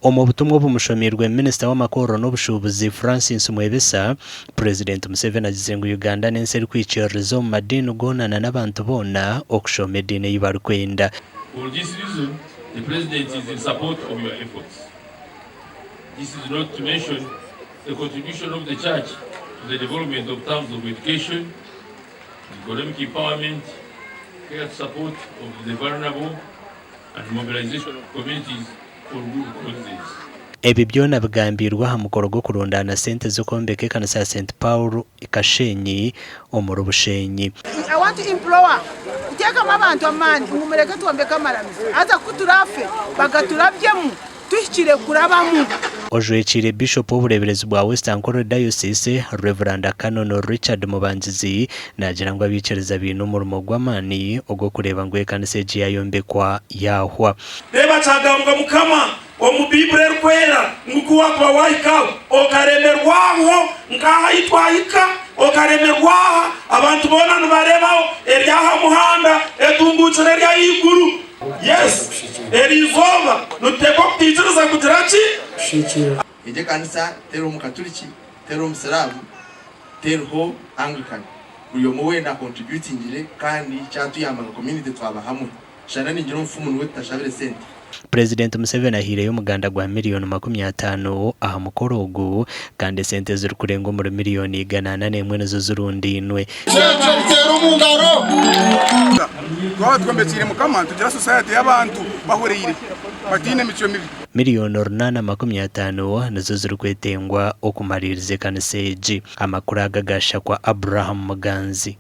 Omu butumwa obumushomiirwe Minisita w'amakorero n'obushuubuzi Francis Mwebesa, Purezidenti Museveni agizire ngu Uganda n'ensi erikwikiririza omu madiini goona na n'abantu boona okushoma ediini ei barikwenda. For this reason, the President is in support of your efforts. This is not to mention the contribution of the church to the development of terms of education, economic empowerment, care support of the vulnerable and mobilization of communities for good causes. Ebi byona bigambiirwe aha mukoro gw'okurundaana sente z'okwombeka ekanisa ya St Paul Kashenyi omuri Bushenyi. I want to implore kuteekamu abantu amaani ngu mureke twombeke amaramizo haza ku turaafe bagaturabyemu tuhikire kurabamu. Ojwekiire Bishop w'obureeberezi bwa West Ankole Diocese, Rev. Canon Richard Mubangizi naagira ngu abaikiriza baine omurimo gw'amaani ogw'okureeba ngu ekanisa egi yaayombekwa yaahwa. Reeba kyagambwa Mukama omu Baiburi erikwera ngu ku wakuba wahika aho okaremerwa aho nk'aha ahi twahika okaremerwa aha abantu boona nibareebaho eri aha muhanda etunguukire eri ahaiguru. Yes, eri izooba nituteekwa kutaikiriza kugira ki? Egyo ekanisa teriho Mukaturiki, teriho Musiraamu, teriho Anglican. Buri omwe weena akontributingire kandi kyatuyamba nka community twaba hamwe. Shana ningira omufumu niwe tutashabire sente. Purezidenti Museveni ahaireyo omuganda gwa miriyoni 50 aha mukoro ogu kandi esente ezirikurenga omuri miriyoni 401 nizo zirundainwe. Twaba twombekyeire Mukama nitugira society y'abantu bahureire bataine micwe mibi. Miriyoni 850 nizo zirikwetengwa okumariiriza ekanisa egi. Amakuru aga gashakwa Abraham Muganzi.